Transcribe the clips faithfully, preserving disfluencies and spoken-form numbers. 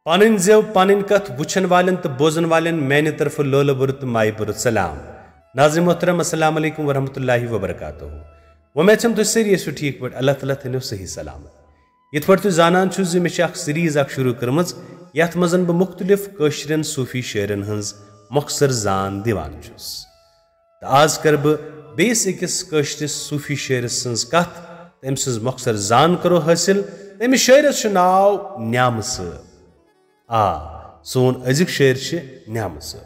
پنٕنۍ زٮ۪و، پنٕنۍ کتھ وٕچھن والٮ۪ن تہٕ بوزن والٮ۪ن میانہِ طرفہٕ لولہٕ بُرٕ تہٕ مایہِ بُرٕ سلام۔ ناظرین محترم، السلام علیکم ورحمۃ اللہ وبرکاتہ۔ وۄمید چھم تُہۍ سٲری ٲسِو ٹھیٖک پٲٹھۍ، اللہ تعالیٰ تھٲینو صحیح سلامت۔ یِتھ پٲٹھۍ تُہۍ زانان چھِو زِ مےٚ چھِ اکھ سیریز اکھ شروع کٔرمٕژ، یتھ منٛز بہٕ مُختٔلِف کٲشرٮ۪ن صوٗفی شٲعرن ہٕنٛز مۄخصر زان دِوان چھُس۔ تہٕ آز کرٕ بہٕ بیٚیِس أکِس کٲشرِس صوٗفی شٲعرٕ سٕنٛز کتھ تہٕ أمۍ سٕنٛز مۄخصر زان کرو حٲصِل۔ تٔمِس شٲعرس چھُ ناو نیامہٕ صٲب۔ آ، سون أزیُک شٲعر چھِ نیامہٕ صٲب۔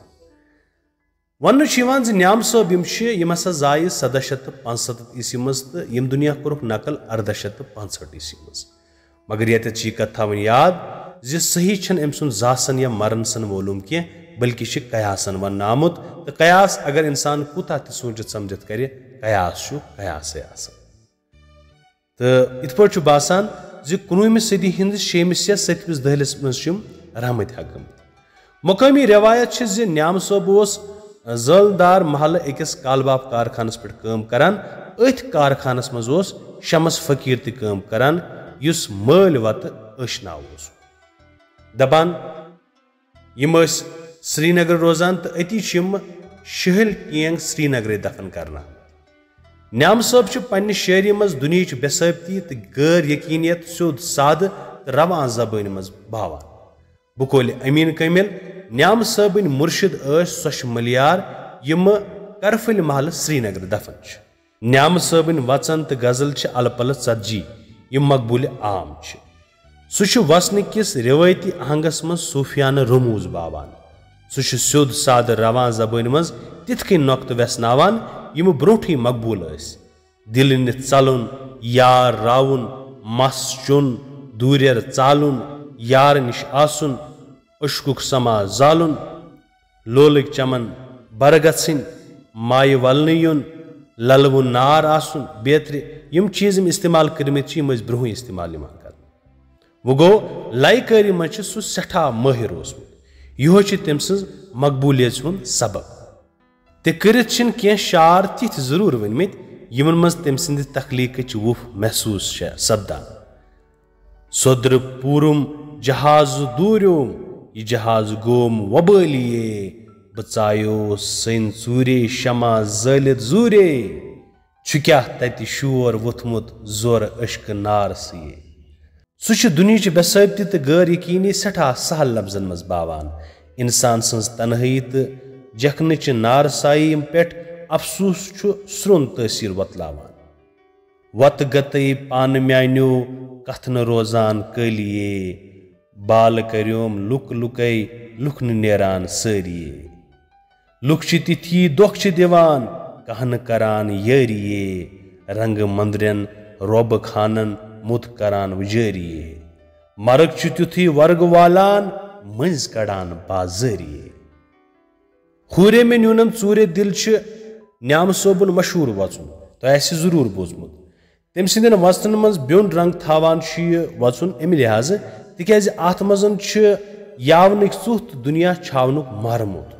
وننہٕ چھُ یِوان زِ نیامہٕ صٲب یِم چھِ، یِم ہسا زایہِ سداہ شیٚتھ تہٕ پانٛژستتھ عیسوی منٛز تہٕ یِم دُنیا کوٚرُکھ نقل ارداہ شیٚتھ تہٕ پانٛژہٲٹھ عیسوی منٛز۔ مگر ییٚتٮ۪تھ چھِ یہِ کتھ تھاوٕنۍ یاد زِ صحیح چھُنہٕ أمۍ سُنٛد زاسن یا مرن سن معلوم کینٛہہ، بلکہِ چھِ قیاسن وننہٕ آمُت، تہٕ قیاس اگر انسان کوٗتاہ تہِ سوٗنچِتھ سمجھِتھ کرِ، قیاس چھُ قیاسے آسان۔ تہٕ یِتھ پٲٹھۍ چھُ باسان زِ کُنوُہمہِ صدی ہٕنٛدِس شیٚیمِس یا سٔتمِس دٔہلِس منٛز چھِ یِم رحمتِ حق گٔمٕتۍ۔ مقٲمی رٮ۪وایت چھِ زِ نیامہٕ صٲب اوس زٲلدار محلہٕ أکِس کالباپ کارخانس پٮ۪ٹھ کٲم کران۔ أتھۍ کارخانس منٛز اوس شمس فقیٖر تہِ کٲم کران، یُس مٲلۍ وتہٕ ٲشناو اوس۔ دپان، یِم ٲسۍ سرینگر روزان تہٕ أتی چھِ یِم شہل ٹینگ سرینگرے دفن کرنہٕ آمٕتۍ۔ نیامہٕ صٲب چھِ پننہِ شٲعری منٛز دُنیہٕچ بے ثٲبتی تہٕ غٲر یقینیت سیوٚد سادٕ تہٕ روان زبٲنۍ منٛز باوان۔ بقولِ امین کامل، نیامہٕ صٲبٕنۍ مُرشِد ٲسۍ سۄچھِ ملیار، یِم کرفٕلۍ محلہٕ سرینگرٕ دفن چھِ۔ نیامہٕ صٲبٕنۍ وژن تہٕ غزل چھِ الہٕ پلہٕ ژتجی، یِم مقبوٗلِ عام چھِ۔ سُہ چھُ وژنہٕ کِس رٮ۪وٲیتی آہنگس منٛز صوٗفیانہٕ رموٗز باوان۔ سُہ چھُ سیوٚد سادٕ روان زبٲنۍ منٛز تِتھ کٔنۍ نۄقطہٕ وٮ۪سناوان، یِم برونٹھٕے مقبوٗل ٲسۍ۔ دِلہٕ نِتھ ژلُن، یار راوُن، مس چیوٚن، دوٗرٮ۪ر ژالُن، یار نِش آسُن، عشقُک سما زالُن، لولٕکۍ چمن بر گژھٕنۍ، مایہِ ولنہٕ یُن، للوُن نار آسُن، بیترِ۔ یِم چیٖز یِم استعمال کٔرمٕتۍ چھِ، یِم ٲسۍ برونٛہٕے استعمال یِوان کرنہٕ۔ وۄنۍ گوٚو، لایکٲری منٛز چھُ سُہ سٮ۪ٹھاہ مٲہِر اوسمُت۔ یِہوے چھُ تٔمۍ سٕنٛز مقبوٗلیژ ہُنٛد سبب۔ تہِ کٔرِتھ چھِن کینٛہہ شعر تِتھۍ ضروٗر ؤنمٕتۍ، یِمن منٛز تٔمۍ سٕنٛدِ تخلیٖقٕچ وُپھ محسوٗس چھےٚ سپدان۔ سوٚدرٕ پوٗرُم جہازٕ دوٗریوم، یہِ جہازٕ گوم وۄبٲلیے۔ بہٕ ژایوس سٔنۍ ژوٗرے، شمع زٲلِتھ زوٗرے۔ چھُ کیٛاہ تتہِ شور ووٚتھمُت زورٕ عشقہٕ نارسٕے۔ سُہ چھُ دُنیہٕچ بے ثٲبتی تہٕ غٲر یقینی سٮ۪ٹھاہ سہل لفظن منٛز باوان۔ انسان سٕنٛز تنہٲیی تہٕ جکھنٕچہِ نارسایی پٮ۪ٹھ افسوس چھُ سرٛون تٲثیر وۄتلاوان۔ وتہٕ گتے پانہٕ میانیو کتھٕ نہٕ روزان کٲلیے، بال کریوم لُکھ لُکے، لُکھ نہٕ نیران سٲریے۔ لُکھ چھِ تِتھی دۄکھ چھِ دِوان، کانٛہہ نہٕ کران یٲریے۔ رنگہٕ مندرٮ۪ن رۄبہٕ خانن مُت کران وُجٲریے۔ مرگ چھُ تیُتھُے ورگہٕ والان، مٔنٛزۍ کڑان بازٲریے۔ ہورے مےٚ نیونم ژوٗرے دِل چھِ نیامہٕ صٲبُن مشہوٗر وژُن۔ تۄہہِ آسہِ ضروٗر بوٗزمُت۔ تٔمۍ سٕنٛدٮ۪ن وژنن منٛز بیوٚن رنگ تھاوان چھُ یہِ وژُن امہِ لحاظہٕ، تِکیازِ اتھ منٛز چھُ یاونٕکۍ ژُتھ تہٕ دُنیا چھاونُک مارمُت۔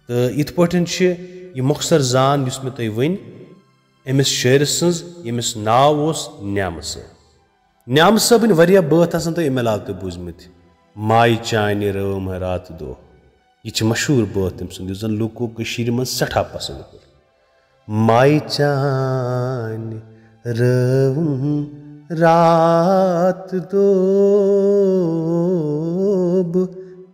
تہٕ یِتھ پٲٹھۍ چھِ یہِ مۄخصر زان یُس مےٚ تۄہہِ ؤنۍ أمِس شٲعرٕ سٕنٛز، ییٚمِس ناو اوس نیامہٕ صٲب۔ نیامہٕ صٲبٕنۍ واریاہ بٲتھ آسن تۄہہِ امہِ علاوٕ تہِ بوٗزمٕتۍ، مایہِ چانہِ رٲوٕم راتہٕ دۄہ۔ یہِ چھِ مشہوٗر بٲتھ تٔمۍ سُنٛد، یُس زَن لوٗکو کٔشیٖرِ منٛز سٮ۪ٹھاہ پسنٛد کوٚر۔ مایہِ چانہِ رٲوٕم راتہٕ دۄہ، بہٕ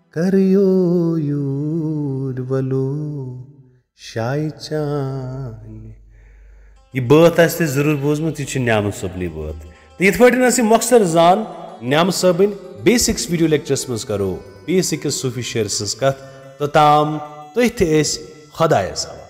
کَریو یوٗر وَلو شایہِ چانہِ۔ یہِ بٲتھ آسہِ تۄہہِ ضروٗر بوٗزمُت، یہِ چھُ نیامہٕ صٲبنٕے بٲتھ۔ تہٕ یِتھ پٲٹھۍ ٲس یہِ مۄخصر زان نیامہٕ صٲبٕنۍ، بیٚیِس أکِس ویٖڈیو لیکچرس منٛز کرو بیٚیِس أکِس صوٗفی شٲعرٕ سٕنٛز کَتھ۔ توٚتام تُہۍ تہِ ٲسۍ خۄدایَس حوالہٕ۔